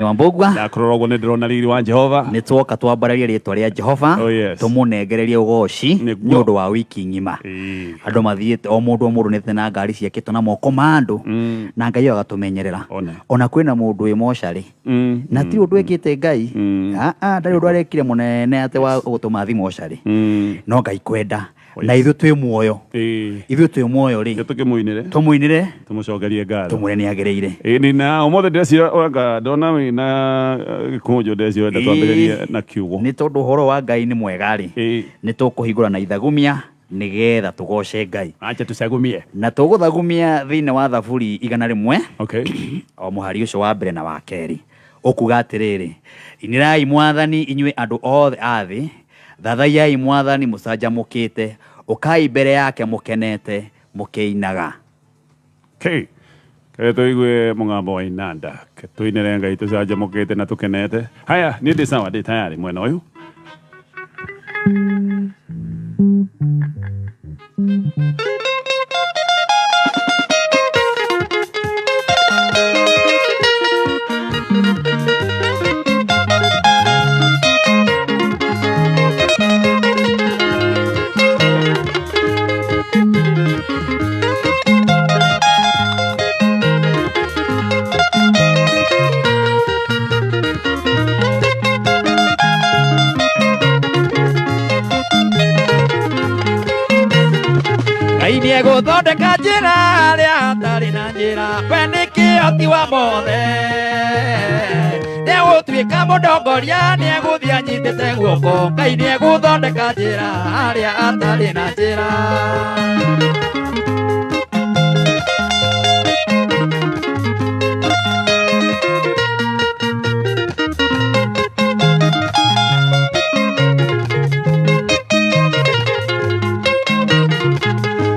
Wambũgua. Ndakorora ũguo nĩ ndĩrona riri wa Jehova. Nĩ twoka twambararie rĩtwa rĩa Jehova. Oh, yes. Tũmũnengererie ũgoci Nĩguo. nĩ ũndũ wa wiki ng'ima. Ĩĩ. Andũ mathiĩte o mũndũ o mũndũ nĩte na ngari ciake na moko ma andũ na Ngai agatũmenyerera. One. Ona kwĩna mũndũ wĩ mocarĩ na ti ũndũ ekĩte Ngai. Ah, ah, ndarĩ ũndũ arekire mũnene atĩ wa gũtũma athi mocarĩ. No Ngai kwenda na ithuĩ twĩ muoyo. Ĩĩ. Ithuĩ twĩ muoyo rĩ. Nĩ tũkĩmũinĩre. Tũmũinĩre. Tũmũcokerie ngatho. Tũmwĩre nĩ agĩrĩire. Ĩĩ nĩ na ũmũthĩ ndĩreciria anga ndona wĩna gĩkũnjũ ndĩreciria wenda twambĩrĩrie na kiugo. Nĩ tondũ ũhoro wa Ngai nĩ mwega rĩ. Ĩĩ. Nĩ tũkũhingũra na ithagumia nĩgetha tũgoce Ngai. Acha tũcagumie. Na tũgũthagumia thĩinĩ wa Thaburi 100. Okay. O mũhari ũcio wa mbere na wa kerĩ. Ũkuga atĩrĩrĩ, inĩrai Mwathani inyuĩ andũ othe a thĩ, thathaiyai Mwathani mũcanjamũkĩte, ũkai mbere yake mũkenete mũkĩinaga. Okay. Kere tũigue mũgambo wa inanda. Tũinĩre Ngai tũcanjamũkĩte na tũkenete. Haya, niĩ ndĩ sawa, ndĩ tayari mwena ũyũ. Ngai nĩegũthondeka njĩra harĩa hatarĩ na njĩra, we nĩ kĩhoti wa mothe. Nĩegũtuĩka mũndongoria, nĩegũthiĩ anyitĩte guoko, Ngai nĩegũthondeka njĩra harĩa hatarĩ na njĩra.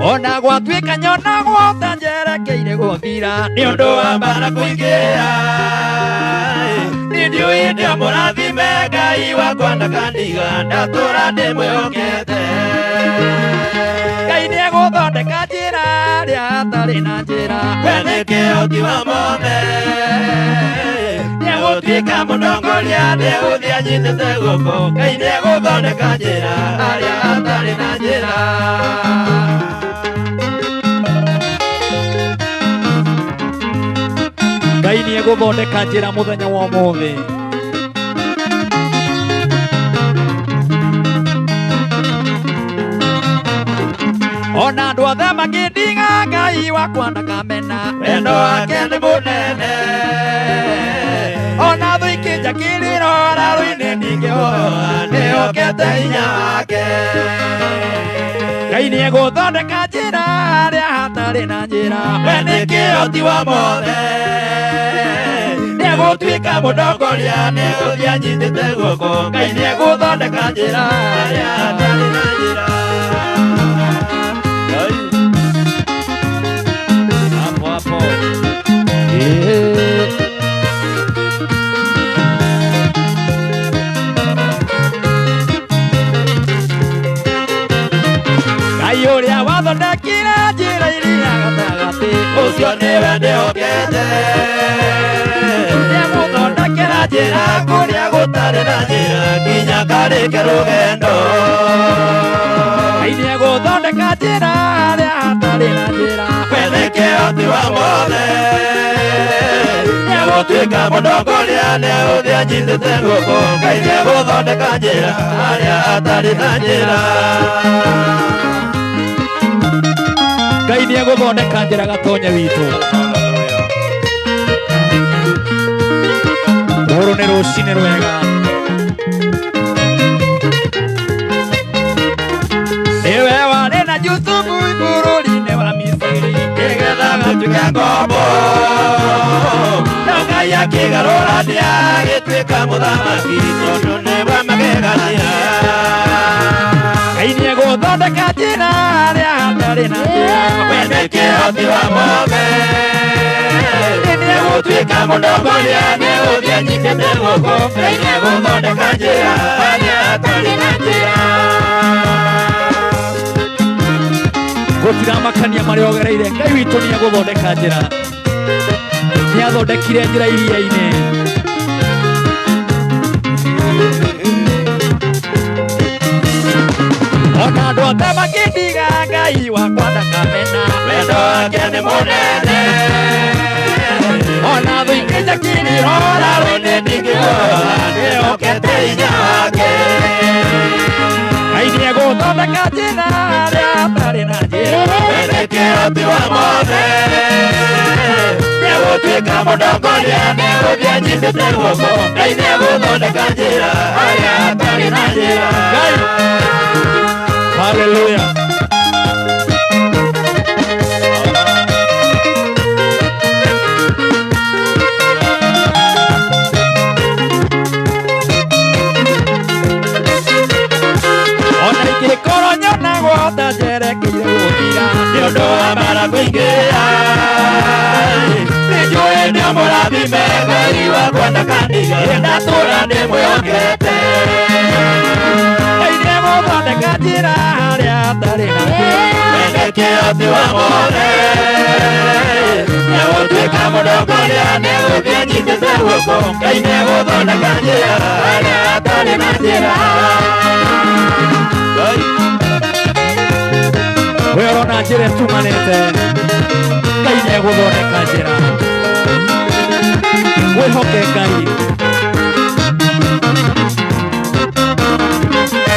Ona gwatuĩka nyonagwo ta njerekeire gũthira nĩ ũndũ wa mbara kũingĩra. Niĩ ndiũĩ ndĩ mũrathime Ngai wakwa ndakandiga, ndatũra ndĩmwĩhokete. Ngai nĩegũthondeka njĩra harĩa hatarĩ na njĩra, we nĩ kĩhoti wa mothe. Nĩegũtuĩka mũtongoria, nĩegũthiĩ anyitĩte guoko, Ngai nĩegũthondeka njĩra harĩa hatarĩ na njĩra. Ngai nĩegũthondeka njĩra mũthenya wa ũmũthĩ. Ona andũ othe makĩndiga Ngai wakwa ndakamena, wendo wake nĩ mũnene. Ona thũ ikĩnja kĩrĩro rarũ-inĩ ndingĩhoa, nĩhokete hinya wake. Ngai nĩegũthondeka njĩra harĩa hatarĩ na njĩra, we nĩ kĩhoti wa mothe. Nĩegũtuĩka mũtongoria, nĩegũthiĩ anyitĩte guoko, Ngai nĩegũthondeka njĩra harĩa hatarĩ na njĩra. Hapo hapo. Ngai ũrĩa wathondekire njĩra iria gatagatĩ, ũcio nĩwe ndĩhokete. Nĩegũthondekera njĩra kũrĩa gũtarĩ na njĩra, nginya karĩke rũgendo. Ngai nĩegũthondeka njĩra harĩa hatarĩ na njĩra, we nĩ kĩhoti wa mothe. Nĩegũtuĩka mũtongoria, nĩegũthiĩ anyitĩte guoko, Ngai nĩegũthondeka njĩra harĩa hatarĩ na njĩra. Ngai nĩegũthondeka njĩra gatonya witũ. Rũrũ nĩ rũcinĩ rwega. Nĩwe warĩ na Jusufu bũrũri-inĩ wa Misiri, nĩgetha gatuĩke ngombo. No Ngai akĩgarũrania agĩtuĩka mũthamaki, tondũ nĩwe magegania. Ngai nĩegũthondeka njĩra harĩa hatarĩ na njĩra, we nĩ kĩhoti wa mothe. Nĩegũtuĩka mũtongoria, nĩegũthiĩ anyitĩte guoko, Ngai nĩegũthondeka njĩra harĩa hatarĩ na njĩra. Gũtiramakania marĩa ũgereire, Ngai witũ nĩegũthondeka njĩra. Nĩathondekire njĩra iria-inĩ. Ngai wakwa ndakamena wendo wake nĩ mũnene ona thũ ingĩnja kĩrĩro raro-inĩ ndingĩguoyoha ndĩhokete hinya wake Ngai nĩegũthondeka njĩra harĩa hatarĩ na njĩra wetĩkĩro ti wa mothe nĩegũtuĩka mũndongoria nĩegũthiĩ anyitĩte guoko Ngai nĩegũthondeka njĩra harĩa hatarĩ na njĩra Ngai Hallelujah. Ona ingĩkorwo nyonagwo ta njerekeire gũthira nĩ ũndũ wa mara kũingĩra nĩnjũĩ nĩũmũrathime Ngai wakwa ndakandiga ndatũra ndĩmwĩhokete Ngai nĩegũthondeka njĩra harĩa hatarĩ na njĩra wetĩkĩro ti wa mothe nĩegũtuĩka mũndongoria nĩegũthiĩ anyitĩte guoko Ngai nĩegũthondeka njĩra harĩa hatarĩ na njĩra We ũrona njĩra ĩtumanĩte Ngai nĩegũthondeka njĩra wĩhoke Ngai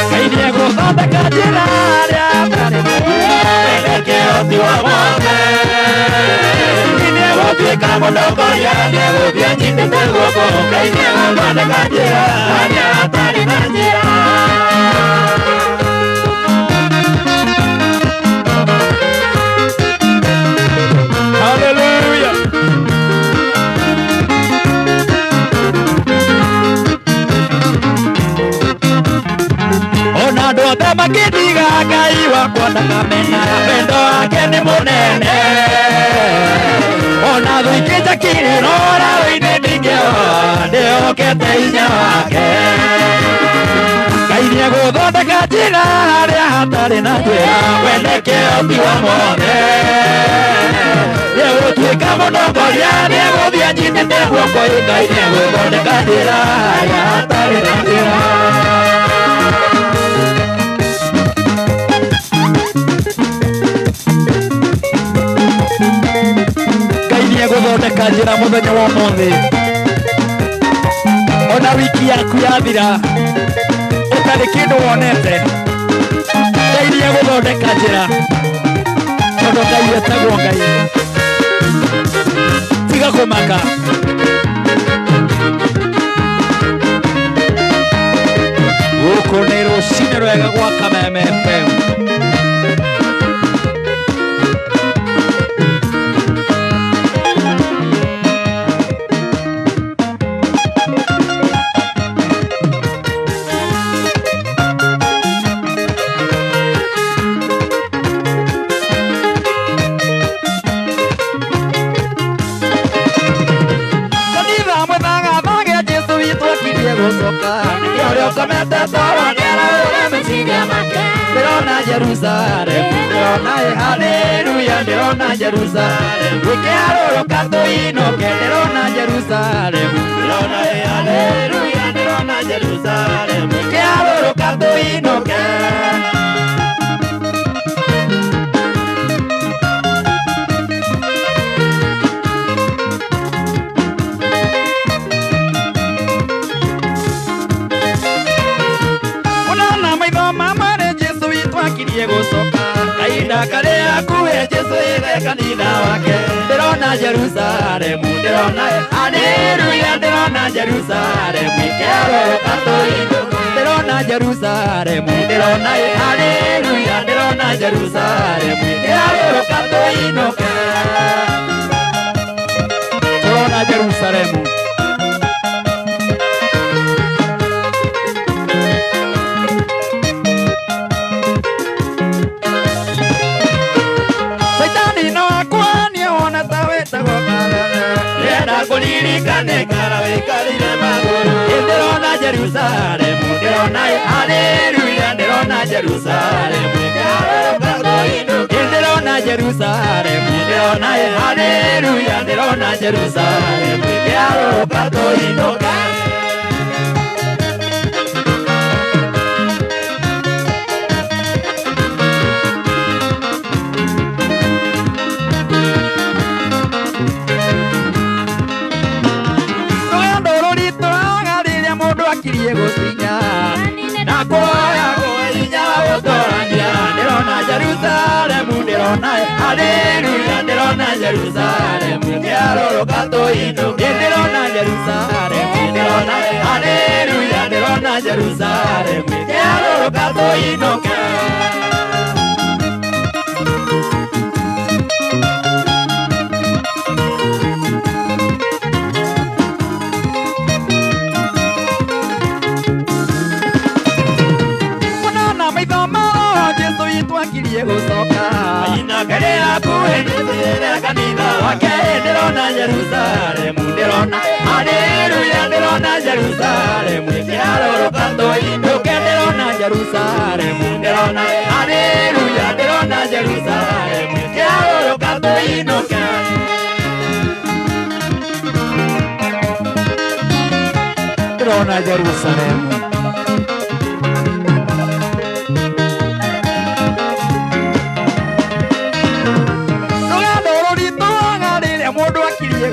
Ngai nĩegũthondeka njĩra harĩa hatarĩ na njĩra wetĩkĩro ti wa mothe nĩegũtuĩka mũndongoria nĩegũthiĩ anyitĩte guoko Ngai nĩegũthondeka njĩra harĩa hatarĩ na njĩra Hallelujah. Ona andũ othe makĩndiga Ngai wakwa ndakamena wendo wake nĩ mũnene ona thũ ingĩnja kĩrĩro raro-inĩ ndingĩhoa ndĩhokete hinya wake Ngai nĩegũthondeka njĩra harĩa hatarĩ na njĩra wetĩkĩro ti wa mothe nĩegũtuĩka mũndongoria nĩegũthiĩ anyitĩte guoko Ngai nĩegũthondeka njĩra harĩa hatarĩ na njĩra Ngai nĩegũthondeka njĩra mũthenya wa ũmũthĩ ona wiki yaku yathira ũtarĩ kĩndũ wonete Ngai nĩegũthondeka njĩra tondũ Ngai etagwo Ngai tiga kũmaka gũkũ nĩ rũcinĩ rwega gwa Kameme FM. Kanitha mwĩthagathaga Jesũ witũ akirie gũcoka nĩkĩo ũrĩa ũkomete toro nĩarahũra meciria make ndĩrona Jerusalemu ndĩrona ĩ haleluya ndĩrona Jerusalemu ĩkĩharũrũka tũinũke ndĩrona Jerusalemu ndĩrona ĩ haleluya ndĩrona Jerusalemu ĩkĩharũrũka tũinũke Onana maitho ma mwene Jesũ witũ akirie gũcoka kahinda karĩa hakuhĩ Jesũ ĩge kanitha wake ndĩrona Jerusalemu ndĩrona haleluya ndĩrona Jerusalemu ĩkĩharũrũka tũinũke ndĩrona Jerusalemu ndĩrona haleluya ndĩrona Jerusalemu ĩkĩharũrũka tũinũke Tũrona Jerusalemu. Saitani no akwanie wona ta wĩtagwo karara ndĩrenda kũririkane kara wĩikarĩire magũrũ ndĩrona Jerusalemu ndĩrona haleluya ndĩrona Jerusalemu ndĩrona Jerusalemu ndĩrona haleluya ndĩrona Jerusalemu ĩkĩharũrũka tũinũke akirie gũcinya na kuoya hinya wa gũtũrania ndĩrona Jerusalemu ndĩrona haleluya ndĩrona Jerusalemu kĩarũrũka tũinũke ndĩrona Jerusalemu ndĩrona haleluya ndĩrona Jerusalemu kĩarũrũka tũinũke. Gũcoka inakere hakuhĩ nĩtũrĩre kanitha wake ndĩrona Jerusalemu ndĩrona haleluya ndĩrona Jerusalemu kĩarũrũka tũinũke ndĩrona Jerusalemu ndĩrona haleluya ndĩrona Jerusalemu kĩarũrũka tũinũke. Ndĩrona Jerusalemu.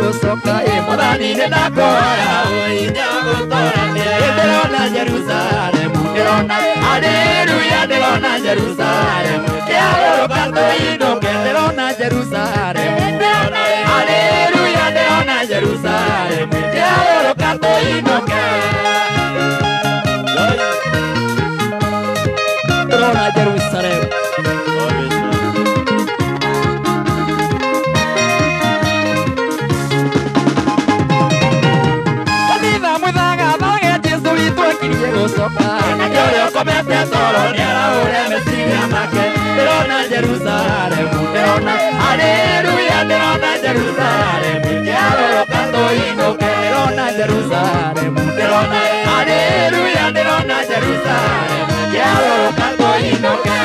Gũcoka ĩ mwathani nĩ ndakoya hinya gũtũrania ndĩrona Jerusalemu ndĩrona haleluya ndĩrona Jerusalemu kĩarũrũka tũinũke ndĩrona Jerusalemu ndĩrona haleluya ndĩrona Jerusalemu kĩarũrũka tũinũke. Ndĩrona Jerusalemu. Gũcoka nake ũrĩa ũkomete toro nĩaraũre meciria make ndĩrona Jerusalemu ndĩrona haleluya ndĩrona Jerusalemu kĩarũrũka tũinũke ndĩrona Jerusalemu ndĩrona haleluya ndĩrona Jerusalemu kĩarũrũka tũinũke.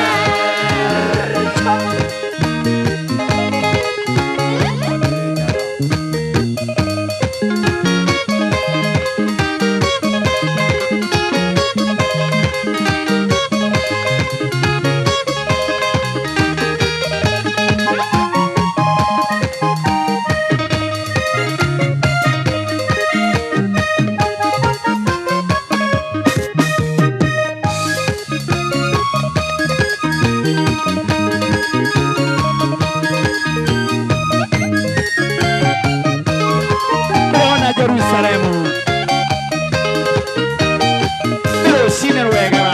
Jerusalemu rũcinĩ rwega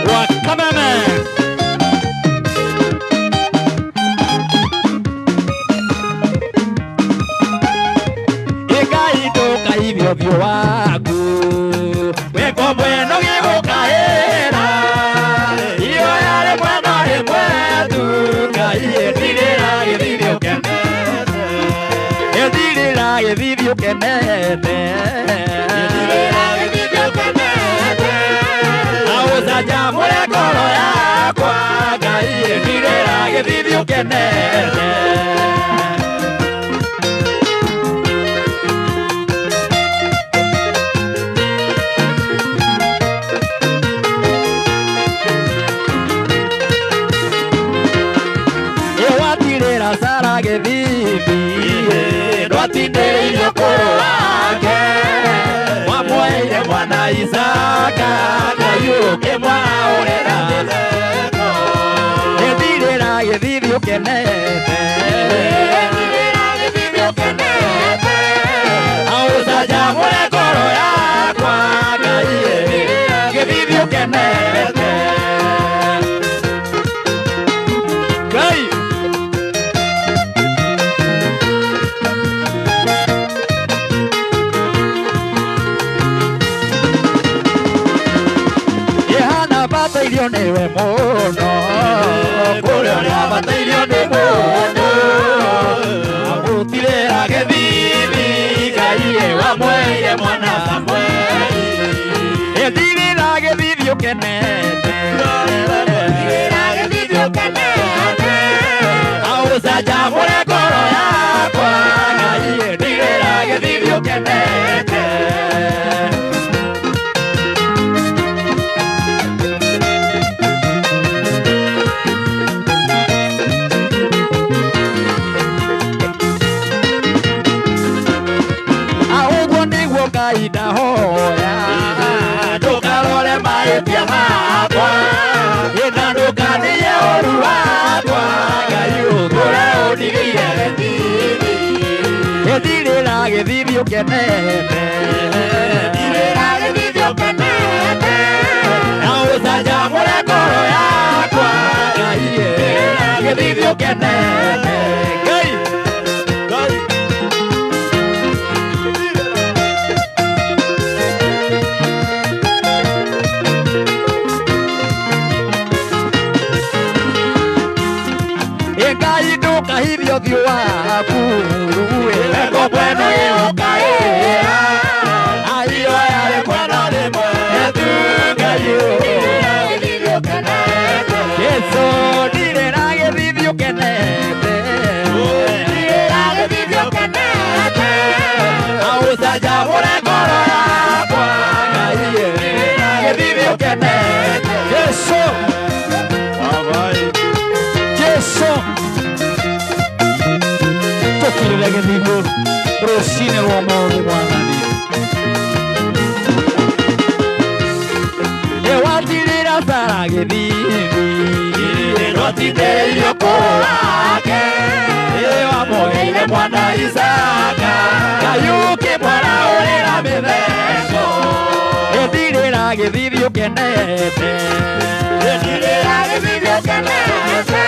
rwa Kameme. Ngai ndũkaithie ũthiũ waku wĩko mwena ũgĩgũkaĩra ihoya rĩmwe no rĩmwe tu Ngai ĩtirĩra gĩthithi ũkenete ĩtirĩra gĩthithi ũkenete ĩtirĩra gĩthithi ũkenete aũcanjamũre ngoro yakwa Ngai ĩtirĩra gĩthithi ũkenete. Watirĩra Sara gĩthithi ndwatindĩrĩirio ũkũrũ wake wamwoeire mwana Isaka Ngai ũkĩmwaũrĩra ĩtirĩra gĩthithi ũkenete aũcanjamũre ngoro yakwa Ngai gĩthithi ũkenete. Ngai Abatairio nĩwe mũno kũrĩ ũrĩa abatairio nĩ mũndũ amũtirĩra gĩthithi Ngai wamweire mwana Samweli ĩtirĩra gĩthithi ũkenete aũcanjamũre ngoro yakwa Ngai ĩtirĩra gĩthithi ũkenete. Nĩguo Ngai ndahoya ndũkarore mahĩtia makwa na ndũkaniye ũru wakwa Ngai ũtũre ũndigĩire gĩthithi gĩthirĩra gĩthithi ũkenete gĩthirĩra gĩthithi ũkenete na ũcanjamũre ngoro yakwa Ngai gĩthithi ũkenete Ngai Ngai. Ngai ndũkahithie ũthiũ waku weko kweno ĩũkaĩra aiyo yarĩ kweno rĩmwe tu Ngai Jesũ ndirĩra gĩthithi ũkenete ndirĩra gĩthithi ũkenete na ũcanjamũre ngoro yakwa Ngai gĩthithi ũkenete Jesũ Jesũ tũtirĩre gĩthithi rũcinĩ rwa ũmũthĩ Mwathani ĩwatirĩra Sara gĩthithi ndwatindĩrĩirio kũwake ĩwamũheire mwana Isaka Ngai ũkĩmwaraũrĩra mĩtheko ĩndirĩra gĩthithi ũkenete ĩndirĩra gĩthithi ũkenete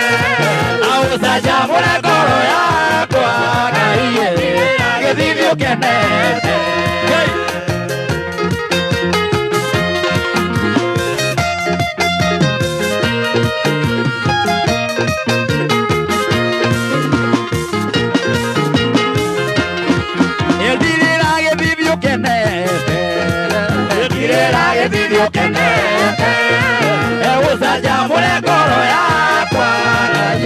na ũcanjamũre ngoro yakwa Ngai gĩthithi ũkenete Ngai. Ndirĩra gĩthithi ũkenete ndirĩra gĩthithi ũkenete ũcanjamũre ngoro yakwa Ngai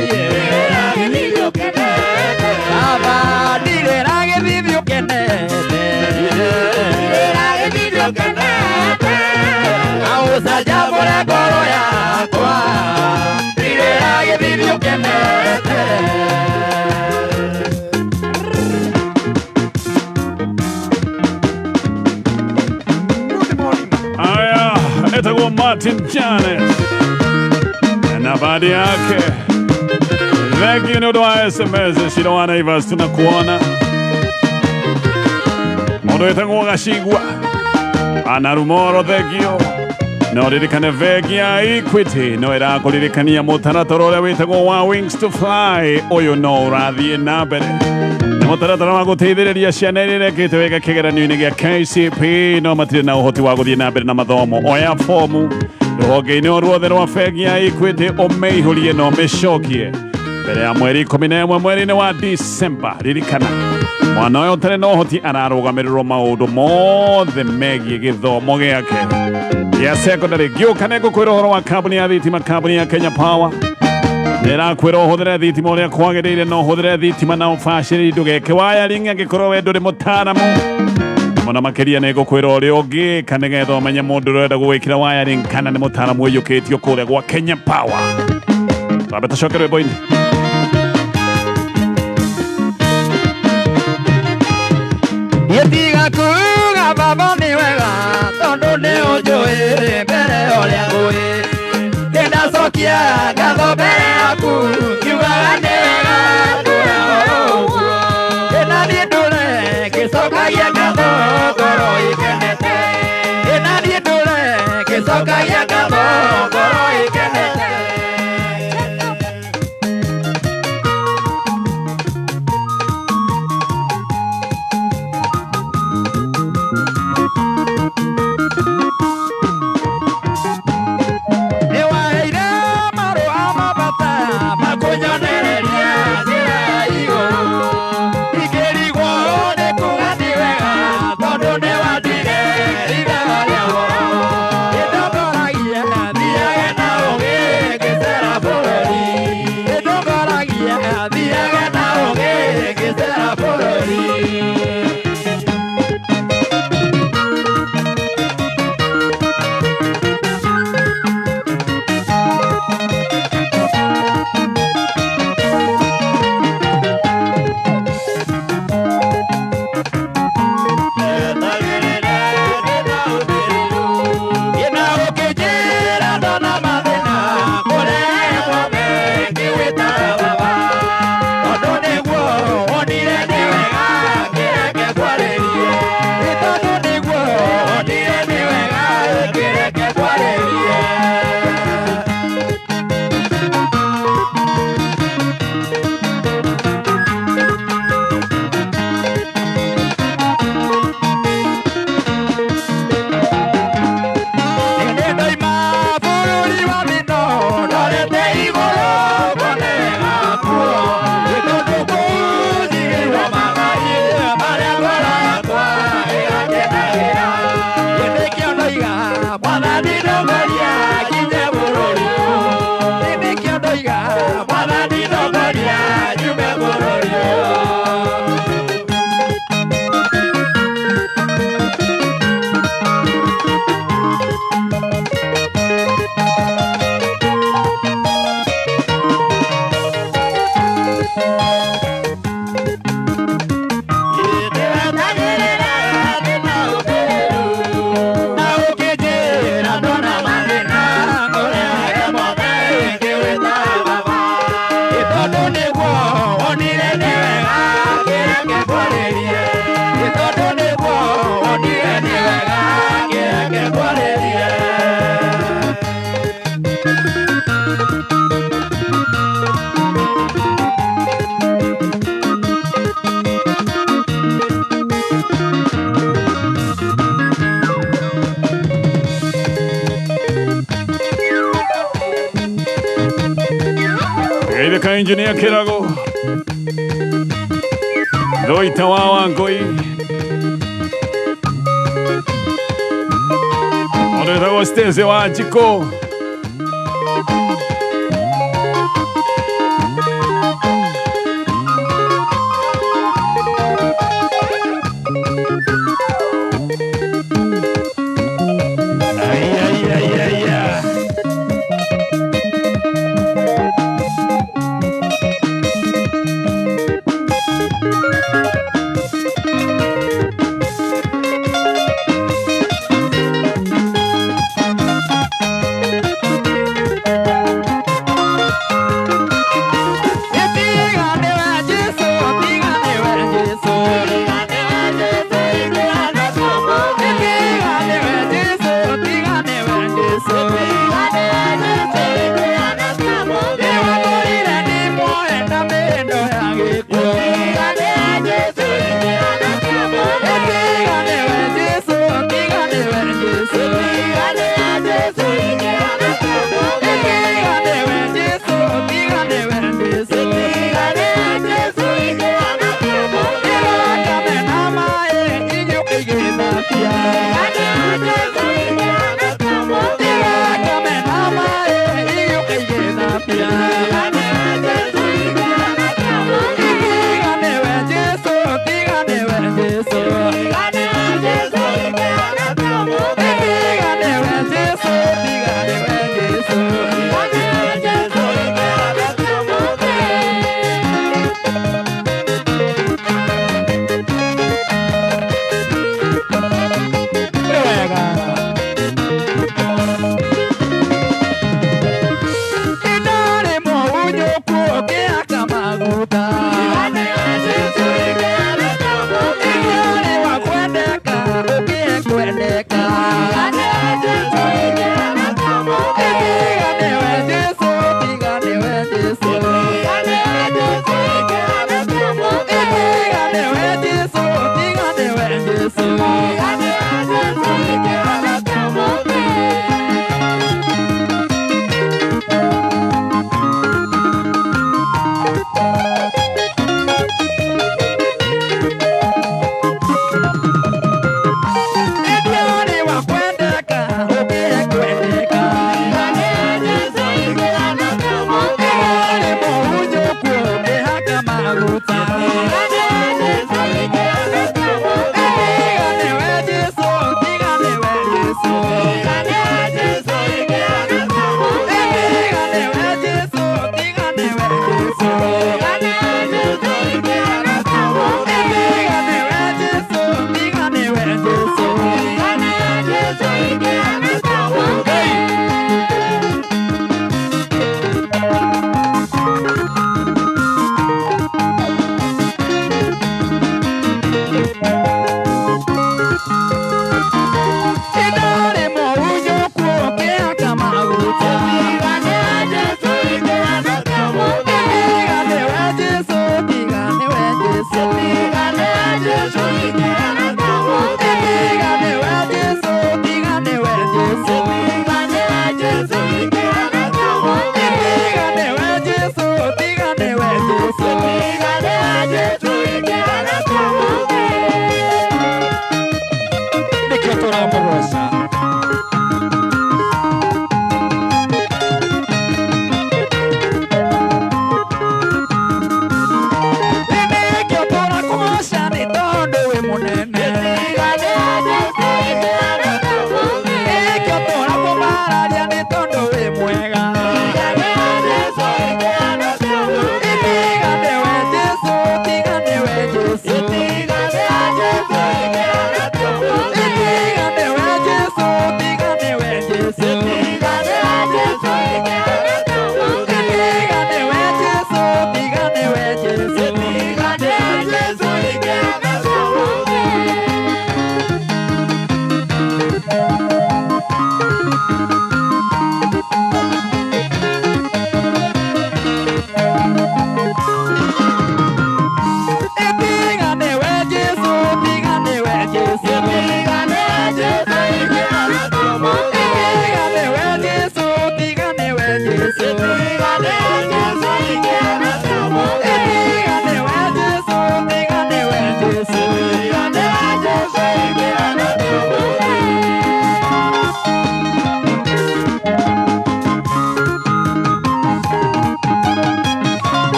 Baba ndirĩra gĩthithi ũkenete ndirĩra gĩthithi ũkenete na ũcanjamũre ngoro yakwa ndirĩra gĩthithi ũkenete. Aya, etagwo Martin Janet na baada yake. Thank you nĩ ũndũ wa SMS Shiro wa Naivas, tunakuona. Mũndũ wĩtagwo Gacigua ana Rumoro, thank you. No ririkane bengi ya Equity no ĩrakũririkania mũtaratara ũrĩa wĩtagwo wa Wings to Fly ũyũ no ũrathiĩ na mbere nĩ mũtaratara wa gũteithĩrĩria ciana iria irekĩte wega kĩgeranio-inĩ gĩa KCP no matirĩ na ũhoti wa gũthiĩ na mbere na mathomo. Oya fomu rũhonge-inĩ o ruothe rwa bengi ya Equity ũmĩihũrie na ũmĩcokie mbere ya mweri 11 mweri-inĩ wa Disemba. Ririkana mwana ũyũ ũtarĩ na ũhoti ararũgamĩrĩrwo maũndũ mothe megiĩ gĩthomo gĩake gĩa secondary. Ngĩũka nĩ ngũkwĩra ũhoro wa kambuni ya thitima, kambuni ya Kenya Power nĩrakwĩra ũhũthĩre thitima ũrĩa kwagĩrĩire na ũhũthĩre thitima na ũbacĩrĩri ndũgeke wiring angĩkorwo we ndũrĩ mũtaaramu. Mũno makĩria nĩ ngũkwĩra ũrĩa ũngĩka nĩgetha ũmenye mũndũ ũrenda gũgwĩkĩra wiring kana nĩ mũtaaramu ũiyũkĩtio kũrĩa gwa Kenya Power. Twambe tũcoke rwĩmbo-inĩ. Niĩ tiga kuga baba nĩ wega tondũ nĩ ũnjũĩ mbere ũrĩa ngũĩ nĩndacokia ngatho mbere yaku ngiugaga nĩ wega kuga ũguo ĩna niĩ ndũre ngĩcokagia ngatho ngoro ĩkenete ĩna niĩ ndũre ngĩcokagia ngatho ngoro ĩkenete. Nĩwaheire marũa mabata makũnyonereria njĩra igũrũ ingĩrigwo nĩ kuga ti wega tondũ nĩwandire ithaga rĩa goro. Ka engineer Kirago. Roita wa Wangui. Mũndũ Stacy wa Njikũ.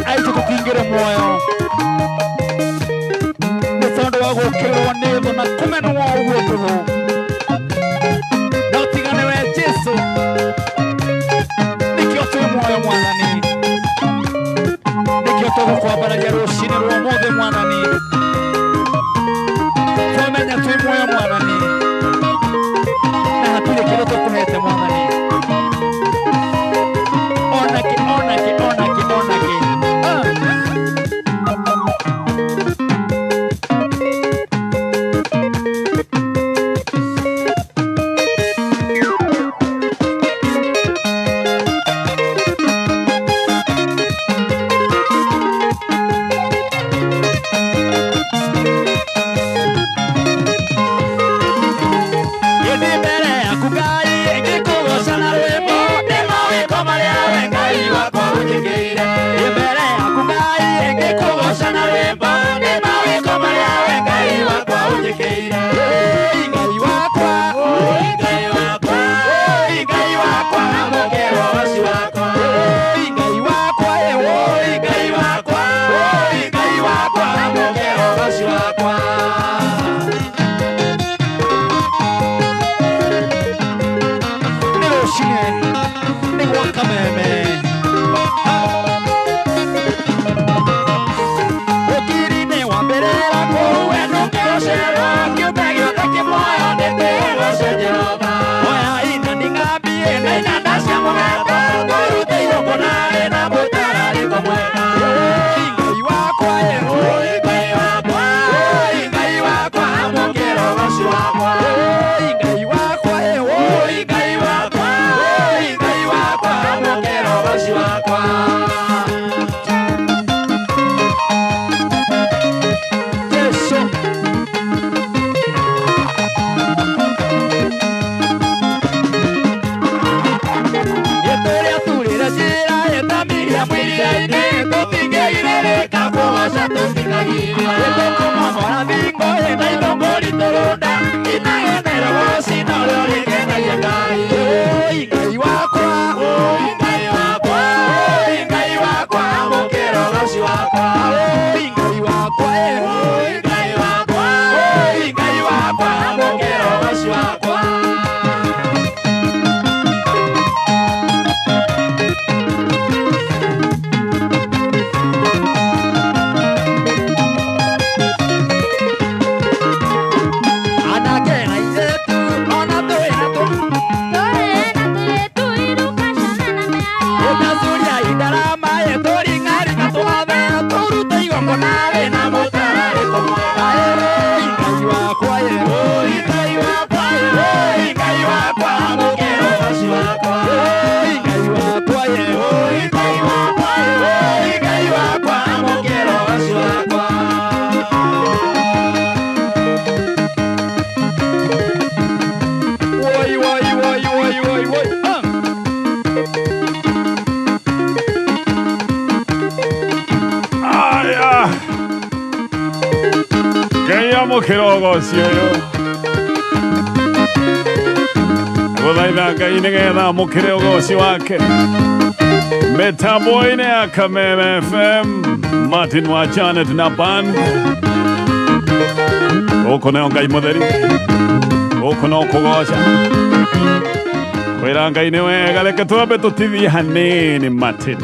Aitũ tũtingĩrĩ muoyo nĩ tondũ wa gũkĩrĩrwo nĩ thũ na kũmenwo ũguo tũhũ, no tiga nĩwe Jesu nĩkĩo twĩ muoyo Mwathani, nĩkĩo tũgũkwambararia rũcinĩ rwa ũmũthĩ Mwathani. Twamenya twĩ muoyo Mwathani, na hatirĩ kĩndũ tũkũhete Mwathani, onakĩ onakĩ onakĩ onakĩ. Ah. Ĩndĩ mbere yaku Ngai ngĩkũgooca na rwĩmbo nĩ mawĩko marĩa we Ngai wakwa ũnjĩkĩire. Ĩ mbere yaku Ngai ngĩkũgooca na rwĩmbo nĩ mawĩko marĩa we Ngai wakwa ũnjĩkĩire. Ĩ Ngai wakwa, ĩ Ngai wakwa, ĩ Ngai wakwa, amũkĩra ũgoci wakwa. Ĩ Ngai wakwa, ĩ Ngai wakwa, ĩ Ngai wakwa, amũkĩra ũgoci wakwa. Nĩ rũcinĩ nĩ gwa kameme ũkiri-inĩ wa mbĩrĩra kũu we ndũngĩgocerwo kĩũmbe gĩothe kĩ muoyo nĩkĩgoce Jehova. Oya inani ng'ambie na inanda cia mũgeto tũrute igongona rĩna mũtararĩko mwega. Ĩ Ngai wakwa, ĩ Ngai wakwa, ĩ Ngai wakwa, amũkĩra ũgoci wakwa. Ĩ Ngai wakwa, ĩ Ngai wakwa, ĩ Ngai wakwa, amũkĩra ũgoci wakwa. Jesu. Ĩtũrĩa turĩre njĩra ĩtamiria mwĩrĩ-inĩ tũtingĩgirĩrĩka kũgoca tũtikagiria. Ĩtũkũmomora thingo ĩna ithũngũri tũrũnda inagenera ũgoci norĩo rĩkenagia Ngai. Ĩ Ngai wakwa, ĩ Ngai wakwa, ĩ Ngai wakwa, amũkĩra ũgoci wakwa. Ĩ Ngai wakwa, ĩ Ngai wakwa, ĩ Ngai wakwa, amũkĩra ũgoci wakwa. Anake na airĩtu ona tũrĩ na tũ Ĩtacuria indarama ĩtũring'aring'a twathe tũrute igongona rĩna mũtararĩko mwega. Ĩ Ngai wakwa, ĩ Ngai wakwa, ĩ Ngai wakwa, amũkĩra ũgoci wakwa. Ĩ Ngai wakwa, ĩ Ngai wakwa, ĩ Ngai wakwa, amũkĩra ũgoci wakwa. Woi, woi, woi, woi, woi, woi. Ah. Aya, Ngai amũkĩra ũgoci ũyũ. Gũthaitha Ngai nĩgetha amũkĩre ũgoci wake mĩtambo-inĩ ya Kameme FM. Martin wa Janet na band gũkũ nĩo Ngai mũtheri, gũkũ no kũgoca kwĩra Ngai nĩ wega. Reke twambe tũtithie hanini Martin.